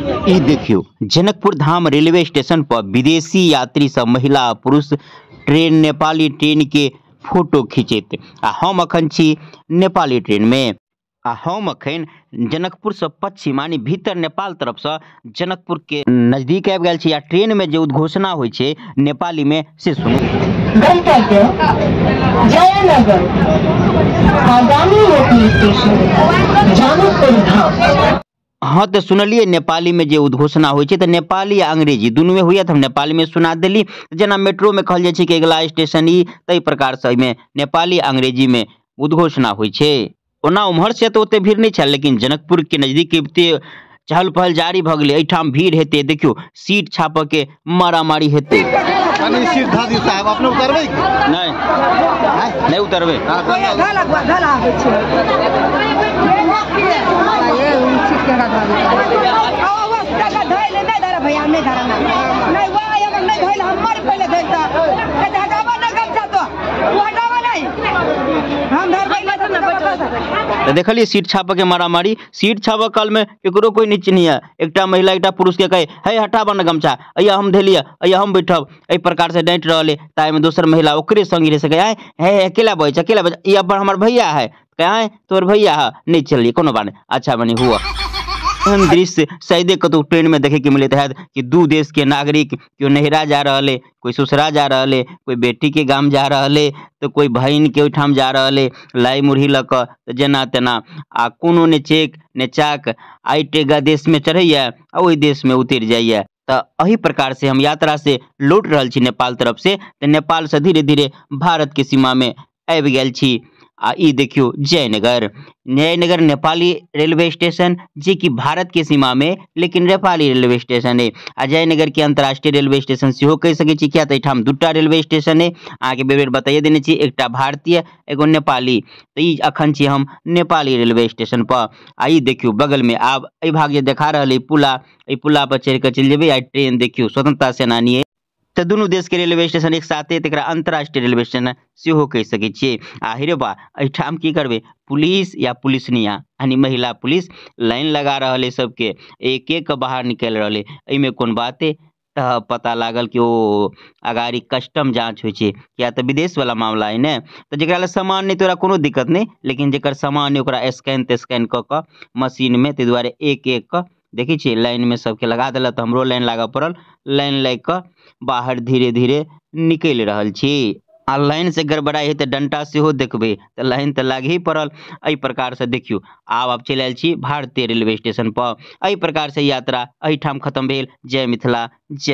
ई देखियो Janakpur Dham railway station पर विदेशी यात्री सब महिला पुरुष ट्रेन नेपाली ट्रेन के फोटो खींचैत आ हम अखन छी नेपाली ट्रेन में आ हम अखन जनकपुर से पश्चिम यानी भीतर नेपाल तरफ से जनकपुर के नजदीक आबि गेल छी आ ट्रेन में जे उद्घोषणा होय छै नेपाली में से सुनू। गंतव्य जयनगर, आगामी रोकनी स्टेशन जनकपुर धाम। हाँ तो सुनलिए नेपाली में जे उद्घोषणा होय छै त नेपाली आ अंग्रेजी दुनू में होइए त हम नेपाली में सुना देली। जेना मेट्रो में कहल जाय छै कि अगला स्टेशन ई, तै प्रकार से एहिमे नेपाली अंग्रेजी में उद्घोषणा होय छै। ओना उम्हर से तो ओते भीड़ नहीं छल, लेकिन जनकपुर के नजदीक अबिते चहल पहल जारी भ गेलै। एहिठाम भीड़ हेतै, देखियौ सीट छापऽ के मारामारी हेतै। कनी सीट धऽ दियौ साहब, अपने उतरबै की? नहीं नहीं उतरबै। तो देखलिए सीट छापऽ के मारामारी। सीट छापऽ काल में केकरो कोई नहीं चिन्हिए, एकटा महिला एकटा पुरुष के कहे हे हटाबऽ न गमछा, अइया हम धेलियै, अइया हम बैठब, एहि प्रकार से डांटि रहल है। ताहिमे दोसर महिला ओकरे संगी रहि सकै, आँय हे अकेला बैठ अकेला बैठ, ई अपन हमर भैया है, कहे आँय तोहर भैया है, नहीं चलिए कोनो बात नहीं, अच्छा बनी हुआ। एहन दृश्य शायदे कतौ ट्रेन में देखे के मिलैत हैत कि दू देश के नागरिक केओ नैहरा जा रहल है, कोई ससुरा जा रहल है, कोई बेटी के गाम जा रहल है, तो कोई बहिन के ओहिठाम जा रहल है लाई मुरही लऽ कऽ, तऽ जेना तेना आ कोनो ने चेक ने चाक, आइ टेगा देश में चढ़ैया आ ओहि देश में उतरि जाइया। तऽ एहि प्रकार से हम यात्रा से लौट रहल छी नेपाल तरफ से, तऽ नेपाल से धीरे धीरे भारत के सीमा में आबि गेल छी। आ ई देखियो जयनगर, जयनगर नेपाली रेलवे स्टेशन जे कि भारत के सीमा में लेकिन नेपाली रेलवे स्टेशन है। आ जयनगर के अंतर्राष्ट्रीय रेलवे स्टेशन सेहो कहि सकै छी, किया तऽ एहिठाम दूटा रेलवे स्टेशन है, अहाँके बेर बेर बताइए देने छी, एकटा भारतीय एगो नेपाली। तऽ ई अखन छी हम नेपाली रेलवे स्टेशन पर। आ ई देखियो बगल में आब एहि भाग जे देखा रहल है पुला, एहि पुला पर चढ़ि कऽ चलि जेबै आ ट्रेन देखियो स्वतंत्रता सेनानी है। तऽ दुनू देश के रेलवे स्टेशन एक साथे, तकरा अंतर्राष्ट्रीय रेलवे स्टेशन सेहो कहि सकै छियै। आ हे रे बा, एहिठाम की करबै, पुलिस या पुलिसनिया यानी महिला पुलिस लाइन लगा रहल है सबके, एक एक के बाहर निकलि रहल है। एहिमे कोन बात है, तऽ पता लागल कि ओ अगाड़ी कस्टम जाँच होइ छै, किया तऽ विदेश वाला मामला है ने, तऽ जकरा लग सामान नहि तोरा कोनो दिक्कत नहि, लेकिन जकर सामान ओकरा स्कैन तेस्कैन कऽ कऽ मशीन में, ताहि दुआरे एक एक के देखै छियै लाइन में सबके लगा देलक, तऽ हमरो लाइन लागऽ पड़ल। लाइन लागि कऽ बाहर धीरे धीरे निकलि रहल छी। आ लाइन से गड़बड़ाइ है तऽ डंटा सेहो देखबै, तऽ लाइन तऽ लागही पड़ल। एहि प्रकार से देखियौ आब आब चलि आयल छी भारतीय रेलवे स्टेशन पर। एहि प्रकार से यात्रा एहिठाम खत्म भेल। जय मिथिला, जय।